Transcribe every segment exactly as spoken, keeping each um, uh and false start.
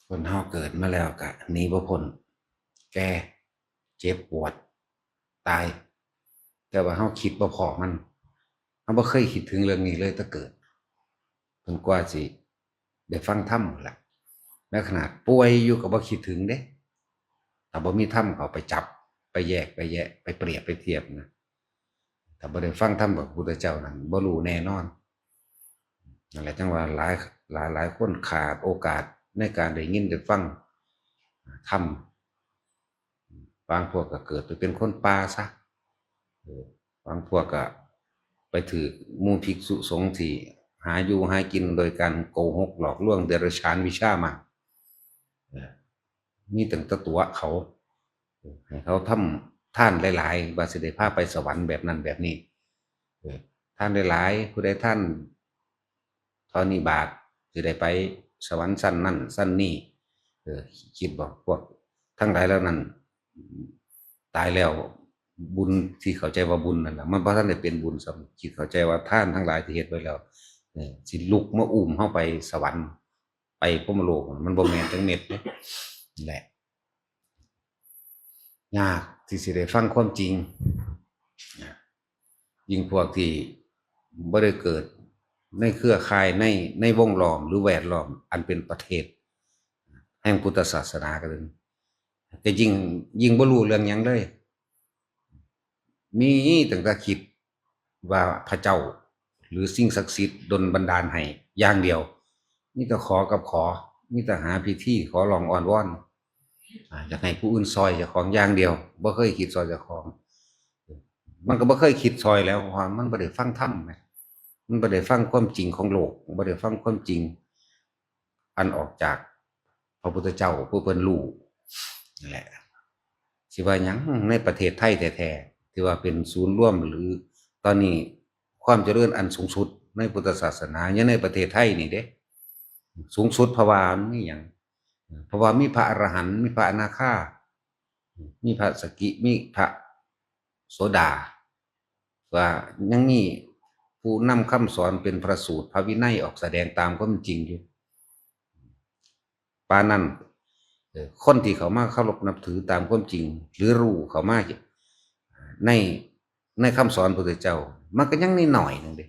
คนเฮาเกิดมาแล้วก็หนีบ่พ้น แก่ เจ็บปวด ตาย แต่ว่าเฮาคิดบ่พ้อมัน เฮาบ่เคยคิดถึงเรื่องนี้เลยแต่เกิด จนกว่าสิได้ฟังธรรมนั่นล่ะ และขนาดป่วยอยู่ก็บ่คิดถึงเด้ ถ้าบ่มีธรรมเขาไปจับ ไปแยก ไปแยะ ไปเปรียบ ไปเทียบนะ ถ้าบ่ได้ฟังธรรมกับพระพุทธเจ้านั้น บ่รู้แน่นอน นั่นแหละจังว่าหลาย หลาย หลายคนขาดโอกาสในการได้ยินได้ฟังธรรม บางพวกก็เกิดไปเป็นคนป่าซะ เออ บางพวกก็ไปถืกหมู่ภิกษุสงฆ์ที่หาอยู่หากินโดยการโกหกหลอกลวงเดรัจฉานวิชามา เออ มีตั้งแต่ตั๋วเขา เออ ให้เขาทำทานหลายๆ ว่าสิได้พาไปสวรรค์แบบนั้นแบบนี้ เออ ทานหลายๆ ผู้ใดทานเท่านี้บาท สิได้ไปสวรรค์ชั้นนั้นชั้นนี้ เออ คิดบ่ พวกทั้งหลายเหล่านั้น ตายแล้วบุญที่เข้าใจว่าบุญนั่นน่ะ มันบ่ทันได้เป็นบุญซ้ำ คิดเข้าใจว่าทานทั้งหลายที่เฮ็ดไว้แล้ว เออ สิลุกมาอุ้มเฮาไปสวรรค์ ไปพรหมโลก มันบ่แม่นจักเม็ดเด้ นั่นแหละ ยากที่สิได้ฟังความจริง ยิ่งพวกที่บ่ได้เกิดในเครือข่าย ใน ในวงล้อมหรือแวดล้อมอันเป็นประเทศแห่งพุทธศาสนาก็เลย ก็ยิ่ง ยิ่งบ่รู้เรื่องหยังเลย มีตั้งแต่คิดว่าพระเจ้า หรือสิ่งศักดิ์สิทธิ์ดลบันดาลให้อย่างเดียว มีแต่ขอกับขอ มีแต่หาพิธีขอร้องอ้อนวอน อ่า อยากให้ผู้อื่นซอยเจ้าของอย่างเดียว บ่เคยคิดซอยเจ้าของ มันก็บ่เคยคิดซอยแล้ว เพราะว่ามันบ่ได้ฟังธรรมไง มันบ่ได้ฟังความจริงของโลก บ่ได้ฟังความจริง อันออกจากพระพุทธเจ้าผู้เพิ่นรู้นั่นแหละ สิว่าหยังในประเทศไทยแท้ๆ ที่ว่าเป็นศูนย์รวม หรือตอนนี้ความเจริญอันสูงสุดในพุทธศาสนา อยู่ในประเทศไทยนี่เด้ สูงสุดเพราะว่ามันมีหยัง เพราะว่ามีพระอรหันต์ มีพระอนาคา มีพระสกิ มีพระโสดา ว่ายังมีผู้นำคำสอนเป็นพระสูตรพระวินัยออกแสดงตามความจริงอยู่ ปานนั้น เอ่อ คนที่เขามาเคารพนับถือตามความจริง หรือรู้เข้ามาใน ในคำสอนพระพุทธเจ้า มันก็ยังนิดหน่อยหนึ่งเด้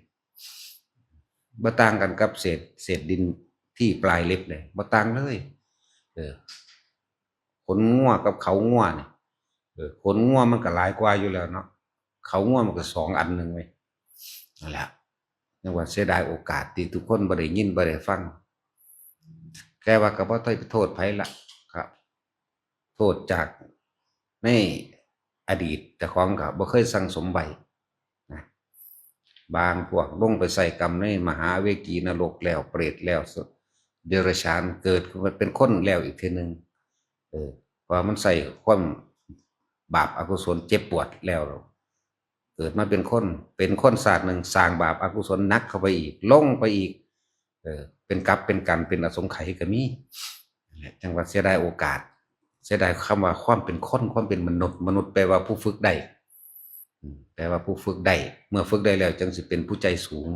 บ่ต่างกันกับเศษ เศษดินที่ปลายเล็บเลย บ่ต่างเลย เออ ขนงัวกับเขางัวเนี่ย เออ ขนงัวมันก็หลายกว่าอยู่แล้วเนาะ เขางัวมันก็สองอันหนึ่งเว้ย นั่นแหละ ยังว่าเสียดายโอกาสที่ทุกคนบ่ได้ยินบ่ได้ฟัง แต่ว่าก็บ่ต้องไปโทษไผละครับ โทษจากในอดีตเจ้าของก็บ่เคยสั่งสมไว้นะ บางพวกลงไปใส่กรรมในมหาเวจีนรกแล้ว เปรตแล้ว เดรัจฉาน เกิดขึ้นมาเป็นคนแล้วอีกเทื่อหนึ่ง เออ เพราะว่ามันใส่ความบาปอกุศลเจ็บปวดแล้ว เกิดมาเป็นคน เป็นคนชาติหนึ่ง สร้างบาปอกุศลหนักเข้าไปอีก ลงไปอีก เออ เป็นกรรมเป็นกรรม เป็นอสงไขยก็มี นั่นแหละ จังว่าเสียดายโอกาส เสียดายคำว่าความเป็นคน ความเป็นมนุษย์ มนุษย์แปลว่าผู้ฝึกได้ อืม แปลว่าผู้ฝึกได้ เมื่อฝึกได้แล้วจังสิเป็นผู้ใจสูง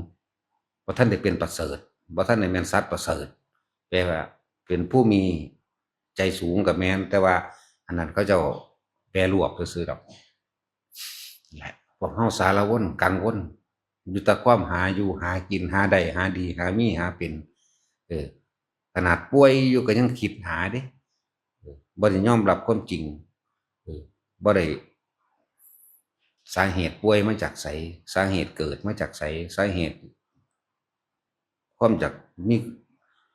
บ่ทันได้เป็นประเสริฐ บ่ทันได้แม่นสัตว์ประเสริฐ แปลว่าเป็นผู้มีใจสูงก็แม่น แต่ว่าอันนั้นเขาเจ้าแปรลวกซื่อๆดอก แหละ พวกเฮาสารวนกังวล อยู่แต่ความหาอยู่หากิน หาได้หาดี หามีหาเป็น เออ ขนาดป่วยอยู่ก็ยังคิดหาเด้ เออ บ่ได้ยอมรับความจริง เออ บ่ได้ สาเหตุป่วยมาจากไส สาเหตุเกิดมาจากไส สาเหตุ ความอยากมี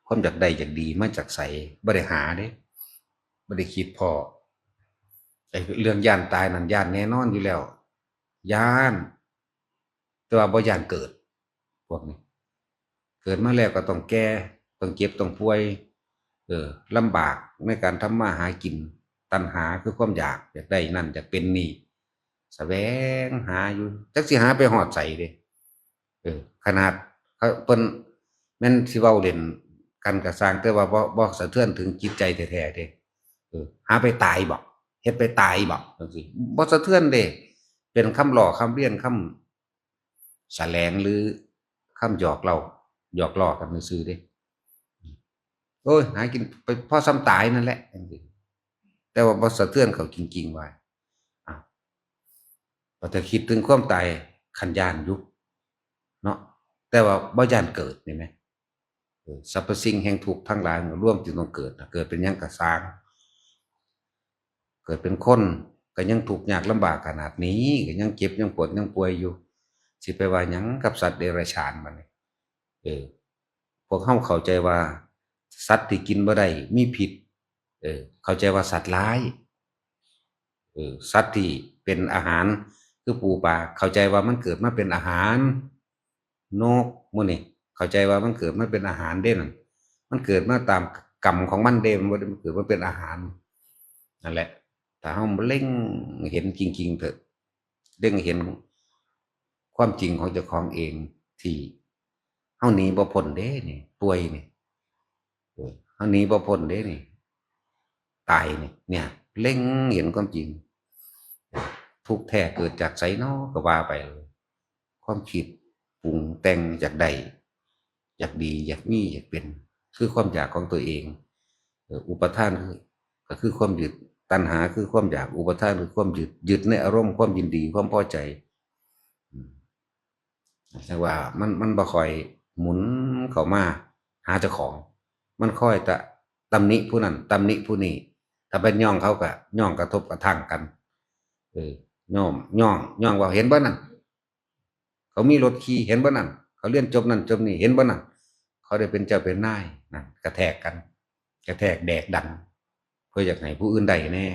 ความอยากได้อยากดีมาจากไส บ่ได้หาเด้ บ่ได้คิดพ้อ ไอ้เรื่องย้านตายนั่นย้านแน่นอนอยู่แล้ว ย้าน แต่ว่าบ่ย้านเกิด พวกนี้ เกิดมาแล้วก็ต้องแก่ ต้องเจ็บ ต้องป่วย เออ ลำบากในการทำมาหากิน ตัณหาคือความอยาก อยากได้นั่น อยากเป็นนี่ แสวงหาอยู่ จักสิหาไปฮอดไสเด้ เออ ขนาดเขา เพิ่นแม่นสิเว้าเล่นกันก็ซ่าง แต่ว่าบ่ บ่สะเทือนถึงจิตใจแท้ๆเด้ เออ หาไปตายบ่ เฮ็ดไปตายบ่ จังซี่ บ่สะเทือนเด้ เป็นคำล้อคำเลียน คำแสลง หรือคำหยอกเล่า หยอกล้อกันซื่อๆเด้ โอ้ย หากินไปพอส่ำตายนั่นแหละจังซี้ แต่ว่าบ่สะเทือนเขาจริงๆ ว่า อ้าว พอจะคิดถึงความตาย คันย้านอยู่เนาะ แต่ว่าบ่ย้านเกิดนี่แหม เออ สรรพสิ่งแห่งทุกข์ทั้งหลายมันรวมอยู่ต้องเกิดนะ เกิดเป็นหยังกะซ่าง เกิดเป็นคนก็ยังทุกข์ยากลำบากขนาดนี้ ก็ยังเจ็บยังปวดยังป่วยอยู่ สิไปว่าหยังกับสัตว์เดรัจฉานบัดนี้ เออ พวกเฮาเข้าใจว่าสัตว์ที่กินบ่ได้มีพิษ เออ เข้าใจว่าสัตว์ร้าย เออ สัตว์ที่เป็นอาหารคือปูปลา เข้าใจว่ามันเกิดมาเป็นอาหาร นกหมู่นี่ เข้าใจว่ามันเกิดมาเป็นอาหารเด้นั่น มันเกิดมาตามกรรมของมันเด้ มันบ่ได้เกิดมาเป็นอาหาร นั่นแหละ ถ้าเฮาเล็งเห็นจริงๆ เถอะ เล็งเห็นความจริงของเจ้าของเอง ที่เฮาหนีบ่พ้นเด้นี่ ป่วยนี่ เออ เฮาหนีบ่พ้นเด้นี่ ตายนี่ เนี่ย เล็งเห็นความจริง ทุกข์แท้เกิดจากไสน้อ ก็ว่าไป ความคิดปรุงแต่งอยากได้ อยากดี อยากมี อยากเป็น คือความอยากของตัวเอง เออ อุปาทานคือ ก็คือความยึด ตัณหาคือความอยาก อุปาทานคือความยึด ยึดในอารมณ์ความยินดี ความพอใจ อืม จั่งว่ามัน มันบ่ค่อยหมุนเข้ามาหาเจ้าของ มันคอยแต่ตำหนิผู้นั้น ตำหนิผู้นี้ ถ้าเป็นย่องเขาก็ย่องกระทบกระทั่งกัน เออ ย่อง ย่อง ย่องว่า เห็นบ่นั่น เขามีรถขี่ เห็นบ่นั่น เขาเรียนจบนั่นจบนี่ เห็นบ่นั่น เขาได้เป็นเจ้าเป็นนาย นั่น กระแทกกัน กระแทกแดกดัน เพื่ออยากให้ผู้อื่นได้แน่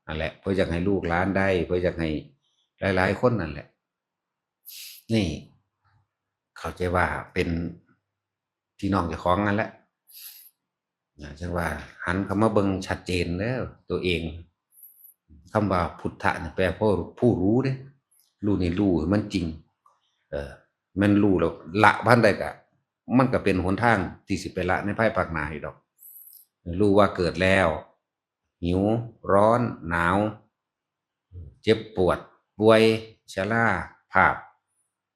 นั่นแหละ เพื่ออยากให้ลูกหลานได้ เพื่ออยากให้หลายๆ คนนั่นแหละ นี่ เข้าใจว่าเป็นพี่น้องเจ้าของนั่นแหละ นะ จั่งว่าหันเข้ามาเบิ่งชัดเจนเด้อตัวเอง คำว่าพุทธะนี่แปลว่าผู้รู้เด้ รู้นี่รู้ให้มันจริง เออ แม่นรู้แล้วละบ่ทันได้ก็ มันก็เป็นหนทางที่สิไปละในภายภาคหน้าอยู่ดอก รู้ว่าเกิดแล้ว หิว ร้อน หนาว เจ็บปวด ป่วย ชรา ภาพ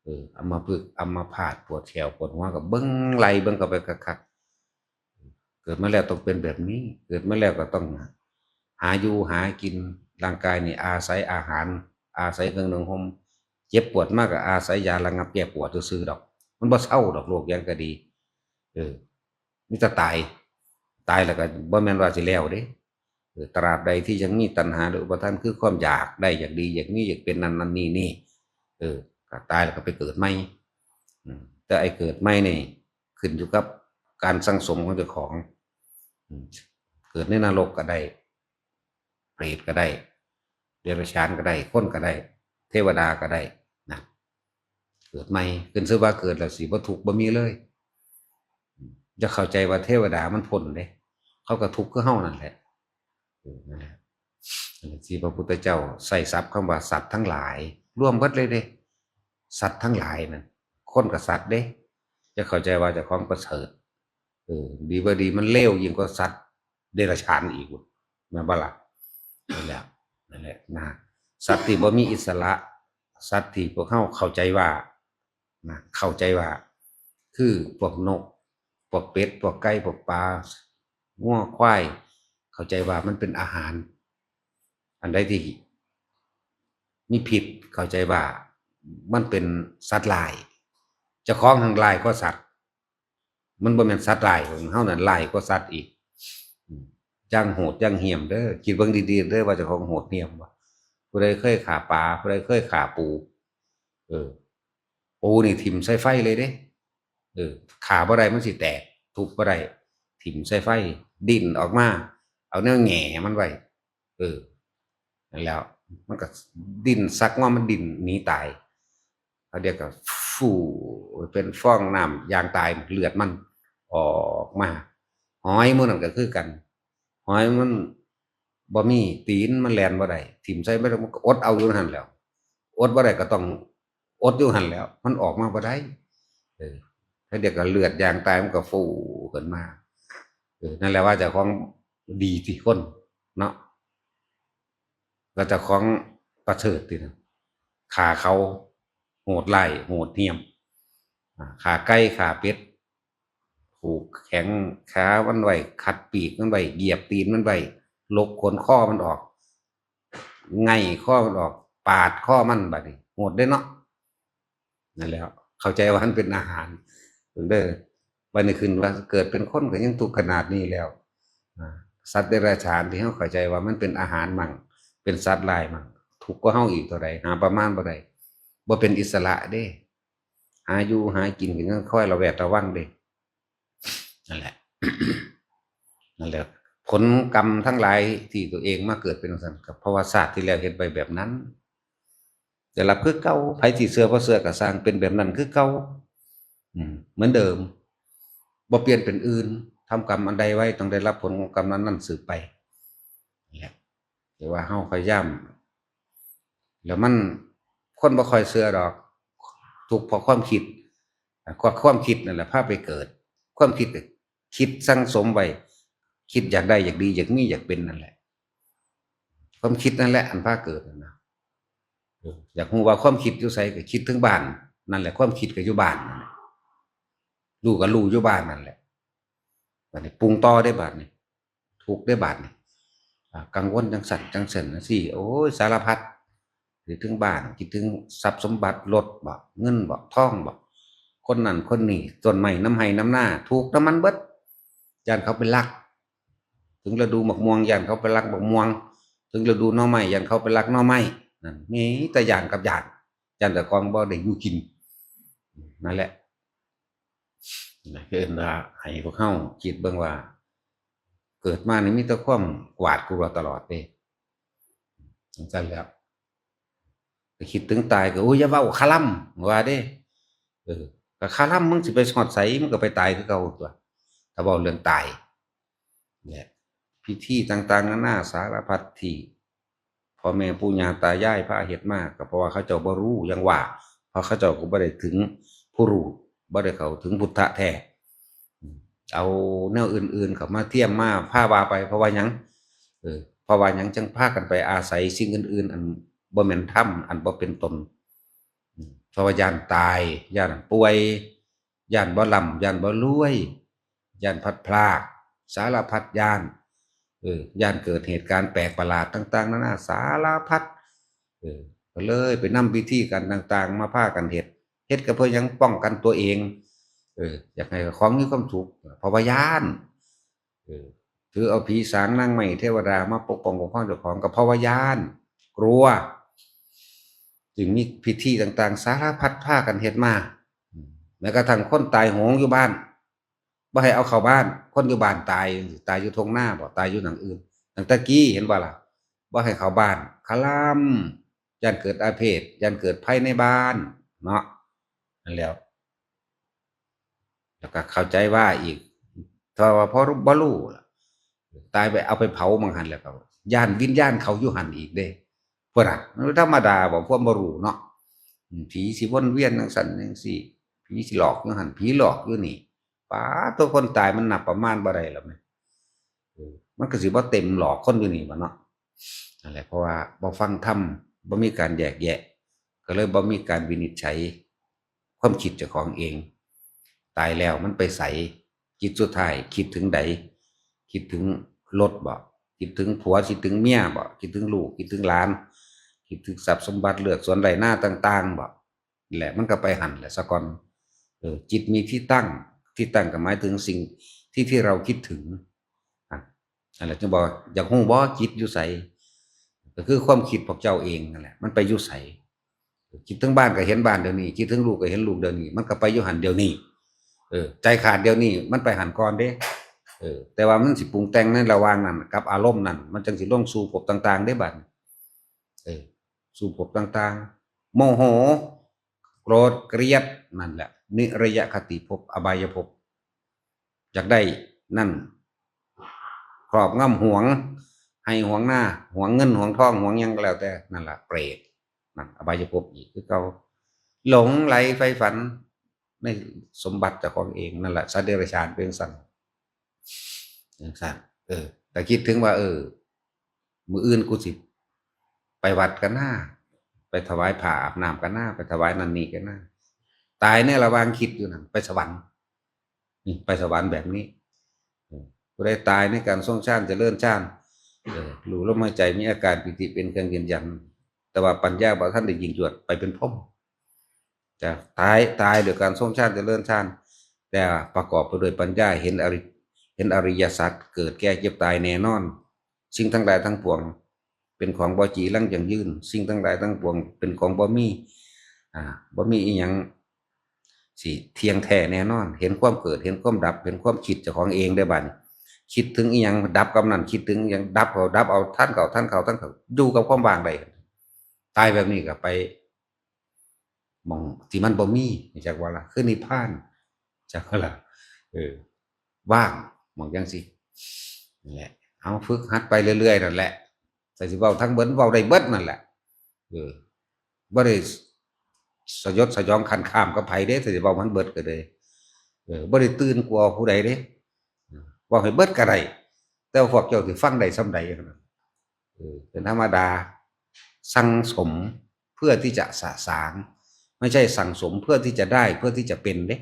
เออ อัมพฤกษ์ อัมพาต ปวดแข้ว ปวดหัว ก็เบิ่งไล่เบิ่งเข้าไปคักๆ เกิดมาแล้วต้องเป็นแบบนี้ เกิดมาแล้วก็ต้องหาอยู่หากิน ร่างกายนี่อาศัยอาหาร อาศัยเครื่องนุ่งห่ม เจ็บปวดมากก็อาศัยยาระงับแก้ปวดซื่อๆ ดอก มันบ่เซาดอก โรคหยังก็ดี เออ มีแต่ตาย ตายแล้วก็บ่แม่นว่าสิแล้วเด้ เออ ตราบใดที่ยังมีตัณหาและอุปาทาน คือความอยากได้ อยากดี อยากมี อยากเป็นนั่นนั่นนี่นี่ เออ ก็ตายแล้วก็ไปเกิดใหม่ อืม แต่ไอ้เกิดใหม่นี่ ขึ้นอยู่กับการสั่งสมของเจ้าของ อืม เกิดในนรกก็ได้ เปรตก็ได้ เดรัจฉานก็ได้ คนก็ได้ เทวดาก็ได้นะ เกิดใหม่ ขึ้นชื่อว่าเกิดแล้วสิบ่ทุกข์บ่มีเลย อย่าเข้าใจว่าเทวดามันพ้นเด้ เขาก็ทุกข์คือเฮานั่นแหละ เออ นั่นแหละ ที่พระพุทธเจ้าใช้ศัพท์คำว่าสัตว์ทั้งหลาย รวมเบิดเลยเด้ สัตว์ทั้งหลายนั่น คนกับสัตว์เด้ อย่าเข้าใจว่าเจ้าของประเสริฐ เออ ดีบ่ดีมันเลวยิ่งกว่าสัตว์เดรัจฉานอีก แม่นบ่ล่ะ นั่นแหละ นั่นแหละนะ สัตว์ที่บ่มีอิสระ สัตว์ที่พวกเฮาเข้าใจว่า นะ เข้าใจว่า คือพวกนก พวกเป็ด พวกไก่ พวกปลา งัว ควาย เข้าใจว่ามันเป็นอาหาร อันใดที่มีพิษ เข้าใจว่ามันเป็นสัตว์ร้าย เจ้าของหั่นร้ายกว่าสัตว์ มันบ่แม่นสัตว์ร้าย เฮานั่นร้ายกว่าสัตว์อีก อืม อย่างโหดอย่างเหี้ยมเด้อ คิดเบิ่งดีๆ เด้อว่าเจ้าของโหดเหี้ยมบ่ ผู้ใดเคยฆ่าปลา ผู้ใดเคยฆ่าปู เออ ปูนี่ถิ่มใส่ไฟเลยเด้ เออ ฆ่าบ่ได้มันสิแตก ทุบบ่ได้ ถิ่มใส่ไฟ ดิ้นออกมา เอาแนวแหง่มันไว้ เออ นั่นแหล้ว มันก็ดิ้น สักงอมันดิ้นหนีตาย เขาเดียวก็ฟู่ เป็นฟองน้ำอย่างตาย เลือดมันออกมา หอยหมู่นั่นก็คือกัน หอยมันบ่มีตีน มันแล่นบ่ได้ ถิ่มใส่บ่ได้ มันก็อดเอาอยู่หั่นแหล้ว อดบ่ได้ก็ต้องอดอยู่หั่นแหล้ว มันออกมาบ่ได้ เออ เขาเดียวก็เลือดอย่างตาย มันก็ฟู่ขึ้นมา เออ นั่นแหละว่าเจ้าของดีติคนเนาะ ก็เจ้าของประเสริฐตินะ ฆ่าเขาโหดร้าย โหดเหี้ยม อ่า ฆ่าไก่ ฆ่าเป็ด ผูกแขนขามันไว้ ขัดปีกมันไว้ เหยียบตีนมันไว้ ลกขนคอมันออก ไง่คอมันออก ปาดคอมัน บัดนี้โหดเด้เนาะ นั่นแหละ เข้าใจว่ามันเป็นอาหารเด้อ บัดนี้ขึ้นว่าเกิดเป็นคนก็ยังทุกข์ขนาดนี้แล้ว อ่า สัตว์เดรัจฉานที่เราเข้าใจว่ามันเป็นอาหารมั่ง เป็นสัตว์ร้ายมั่ง ทุกข์กว่าเฮาอีกเท่าใด หาประมาณบ่ได้ บ่เป็นอิสระเด้ หาอยู่หากินก็ยังคอยระแวดระวังเด้ นั่นแหละ นั่นแหละ ผลกรรมทั้งหลายที่ตัวเองมาเกิดเป็นจั่งซั้น ก็เพราะว่าชาติที่แล้วเฮ็ดไว้แบบนั้น ได้รับคือเก่า ไผสิเชื่อบ่เชื่อก็ซ่าง เป็นแบบนั้นคือเก่า อืม เหมือนเดิม บ่เปลี่ยนเป็นอื่น ทำกรรมอันใดไว้ ต้องได้รับผลของกรรมนั้นๆ สืบไป นั่นแหละ แต่ว่าเฮาพยายาม แล้วมัน คนบ่ค่อยเชื่อดอก ทุกข์เพราะความคิด อ่ะ ก็ความคิดนั่นแหละพาไปเกิด ความคิดก็คิดสั่งสมไว้ คิดอยากได้ อยากดี อยากมี อยากเป็นนั่นแหละ ความคิดนั่นแหละอันพาเกิดนั่นนะ เออ อยากรู้ว่าความคิดอยู่ไสก็คิดถึงบ้าน นั่นแหละ ความคิดก็อยู่บ้านนั่นแหละ รู้ก็รู้อยู่บ้านนั่นแหละ บัดนี้ปรุงต่อเด้ บาดนี้ ทุกข์เด้ บาดนี้ อ่า กังวลจั่งซั้นจั่งซั้นจั่งซี้ โอ้ย สารพัด คิดถึงบ้าน คิดถึงทรัพย์สมบัติ รถบ่ เงินบ่ ทองบ่ คนนั้นคนนี้ ต้นไม้นำไฮ่นำนา ทุกข์นำมันเบิด ย้านเขาไปลัก ถึงฤดูหมากม่วง ย้านเขาไปลักหมากม่วง ถึงฤดูหน่อไม้ ย้านเขาไปลักหน่อไม้ นั่น มีแต่ย้านกับย้าน ย้านเจ้าของบ่ได้อยู่กิน นั่นแหละ นะ คือเอิ้นว่าให้พวกเฮาคิดเบิ่งว่า เกิดมานี่มีแต่ความหวาดกลัวตลอดเด้ จั่งซั้นแหล้ว ไปคิดถึงตายก็ โอ้ย อย่าเว้าคาร่ำ ว่าเด้ เออ ก็คาร่ำ มึงสิไปฮอดไส มึงก็ไปตายคือเก่าตั๊ว ถ้าเว้าเรื่องตาย เนี่ย พิธีต่างๆนานาสารพัดที่ พ่อแม่ปู่ย่าตายายพาเฮ็ดมา ก็เพราะว่าเขาเจ้าบ่รู้ อย่างว่า เพราะเขาเจ้าก็บ่ได้ถึงผู้รู้ บ่ได้เข้าถึงพุทธะแท้ เอาแนวอื่นๆเข้ามาเทียมมาพาว่าไป เพราะว่าหยัง เออ เพราะว่าหยังจั่งพากันไปอาศัยสิ่งอื่นๆ อันบ่แม่นธรรม อันบ่เป็นตน อืม เพราะว่าย้านตาย ย้านป่วย ย้านบ่ร่ำ ย้านบ่รวย ย้านพลัดพราก สารพัดย้าน เออ ย้านเกิดเหตุการณ์แปลกประหลาดต่างๆนานาสารพัด เออ ก็เลยไปนำพิธีการต่างๆมาพากันเฮ็ด เฮ็ดก็เพื่อหยัง ป้องกันตัวเอง เออ อยากให้ของมีความสุข เพราะว่าย้าน เออ ถือเอาผีสางนางไม้เทวดามาปกป้องคุ้มครองเจ้าของ ก็เพราะว่าย้าน กลัว จึงมีพิธีต่างๆสารพัดพากันเฮ็ดมา อืม แม้กระทั่งคนตายโหงอยู่บ้าน บ่ให้เอาเข้าบ้าน คนอยู่บ้านตาย ตายอยู่ท่งนาบ่ ตายอยู่หม่องอื่น ตั้งแต่กี้เห็นบ่ล่ะ บ่ให้เข้าบ้าน คาร่ำ ย้านเกิดอาเพศ ย้านเกิดภัยในบ้าน เนาะ นั่นแหล้ว แล้วก็เข้าใจว่าอีก ถ้าว่าพอบ่รู้ล่ะ ตายไปเอาไปเผาหม่องหั่นแล้วก็ ย้านวิญญาณเขาอยู่หั่นอีกเด้ พุ้นน่ะ มันธรรมดาบ่ ความบ่รู้เนาะ อืม ผีสิวนเวียนจั่งซั้นจั่งซี้ ผีสิหลอกอยู่หั่น ผีหลอกอยู่นี่ ป๊าด ตัวคนตายมันนับประมาณบ่ได้แล้วแหม เออ มันก็สิบ่เต็มหลอกคนอยู่นี่บ่เนาะ นั่นแหละ เพราะว่าบ่ฟังธรรม บ่มีการแยกแยะ ก็เลยบ่มีการวินิจฉัยความคิดเจ้าของเอง ตายแล้วมันไปไส จิตสุดท้ายคิดถึงใด คิดถึงรถบ่ คิดถึงผัว คิดถึงเมียบ่ คิดถึงลูก คิดถึงหลาน คิดถึงทรัพย์สมบัติเฮือนสวนไร่นาต่างๆบ่ แหละ มันก็ไปหั่นแหละซะก่อน เออ จิตมีที่ตั้ง ที่ตั้งก็หมายถึงสิ่งที่ ที่เราคิดถึง อ่ะ นั่นแหละจึงบอกว่า อยากรู้บ่ จิตอยู่ไส ก็คือความคิดพวกเจ้าเองนั่นแหละ มันไปอยู่ไส คิดถึงบ้านก็เห็นบ้านเดี๋ยวนี้ คิดถึงลูกก็เห็นลูกเดี๋ยวนี้ มันก็ไปอยู่หั่นเดี๋ยวนี้ เออ ใจขาดเดี๋ยวนี้ มันไปหั่นก่อนเด้ เออ แต่ว่ามันสิปรุงแต่งในระหว่างนั้น กับอารมณ์นั้น มันจั่งสิลงสู่ภพต่างๆเด้บัดนี้ เออ สู่ภพต่างๆ โมโห โกรธ เกลียด นั่นแหละ นิรยคติภพ อบายภพ อยากได้นั่น ครอบงำหวง ไฮ่หวงนา หวงเงินหวงทอง หวงหยังก็แล้วแต่ นั่นล่ะ เปรต นั่น อบายภพอีกคือเก่า หลงใหลใฝ่ฝันในสมบัติเจ้าของเอง นั่นแหละ สัตว์เดรัจฉานเป็นจั่งซั้น จั่งซั้น เออ แต่คิดถึงว่า เออ มื้ออื่นกูสิไปวัดกันนา ไปถวายผ้าอาบน้ำกันนา ไปถวายนั่นนี่กันนา ตายในระหว่างคิดอยู่นั่น ไปสวรรค์ นี่ไปสวรรค์แบบนี้ เออ ผู้ใดตายในการทรงฌานเจริญฌาน เออ รู้ลมหายใจมีอาการปีติเป็นเครื่องยืนยัน แต่ว่าปัญญาบ่ทันได้ยิ่งยวด ไปเป็นพรหม แต่ตาย ตายโดยการทรงฌานเจริญฌาน แต่ประกอบไปด้วยปัญญา เห็นอริ เห็นอริยสัจ เกิดแก่เจ็บตายแน่นอน สิ่งทั้งหลายทั้งปวง เป็นของบ่จีรังยั่งยืน สิ่งทั้งหลายทั้งปวง เป็นของบ่มี อ่า บ่มีอีหยังสิเที่ยงแท้แน่นอน เห็นความเกิด เห็นความดับ เห็นความคิดเจ้าของเองได้บัดนี้ คิดถึงอีหยังดับกับนั้น คิดถึงอีหยังดับเอา ดับเอา ทันเขา ทันเขา ทันเขา อยู่กับความว่างได้ ตายแบบนี้ก็ไป หม่องที่มันบ่มี จักว่าล่ะ คือนิพพาน จักว่าล่ะ เออ ว่าง หม่องจังซี่ นี่แหละ เอาฝึกหัดไปเรื่อยๆ นั่นแหละ แต่สิเว้าทั้งเบิด เว้าได้เบิดนั่นแหละ เออ บ่ได้สยดสยองขันข้ามกับไผเด้ แต่สิเว้ามันเบิดก็เลย เออ บ่ได้ตื่นกลัวผู้ใดเด้ เว้าให้เบิดก็ได้ แต่ว่าพวกเจ้าสิฟังได้ส่ำใดเท่านั้น เออ เป็นธรรมดา สั่งสมเพื่อที่จะสะสาง ไม่ใช่สั่งสมเพื่อที่จะได้ เพื่อที่จะเป็นเด้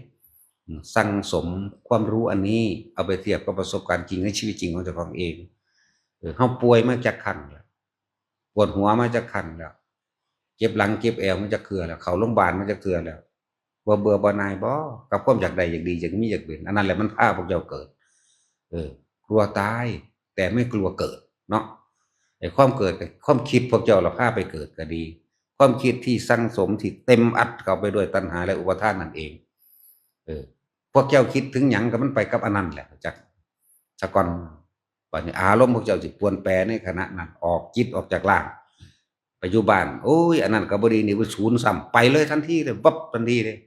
อืม สั่งสมความรู้อันนี้ เอาไปเทียบกับประสบการณ์จริงในชีวิตจริงของเจ้าของเอง เออ เฮาป่วยมาจักครั้งแล้ว ปวดหัวมาจักครั้งแล้ว เจ็บหลังเจ็บแอวมาจักเทื่อแล้ว เข้าโรงพยาบาลมาจักเทื่อแล้ว บ่เบื่อบ่หน่ายบ่ กับความอยากได้อยากดีอยากมีอยากเป็น อันนั้นแหละมันพาพวกเจ้าเกิด เออ กลัวตาย แต่ไม่กลัวเกิดเนาะ ไอ้ความเกิดกับความคิดพวกเจ้าละพาไปเกิดก็ดี ความคิดที่สั่งสมที่เต็มอัดเข้าไปด้วยตัณหาและอุปาทานนั่นเอง เออ พวกเจ้าคิดถึงหยังก็มันไปกับอันนั้นแหละ จัก ซะก่อน บัดนี้อารมณ์พวกเจ้าสิปรวนแปรในขณะนั้น ออกจิตออกจากร่าง ไปอยู่บ้าน โอ้ย อันนั้นก็บ่ดี นี่มันศูนย์ซ้ำ ไปเลยทันทีเลย วับทันทีเลย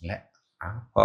และ เอา พอ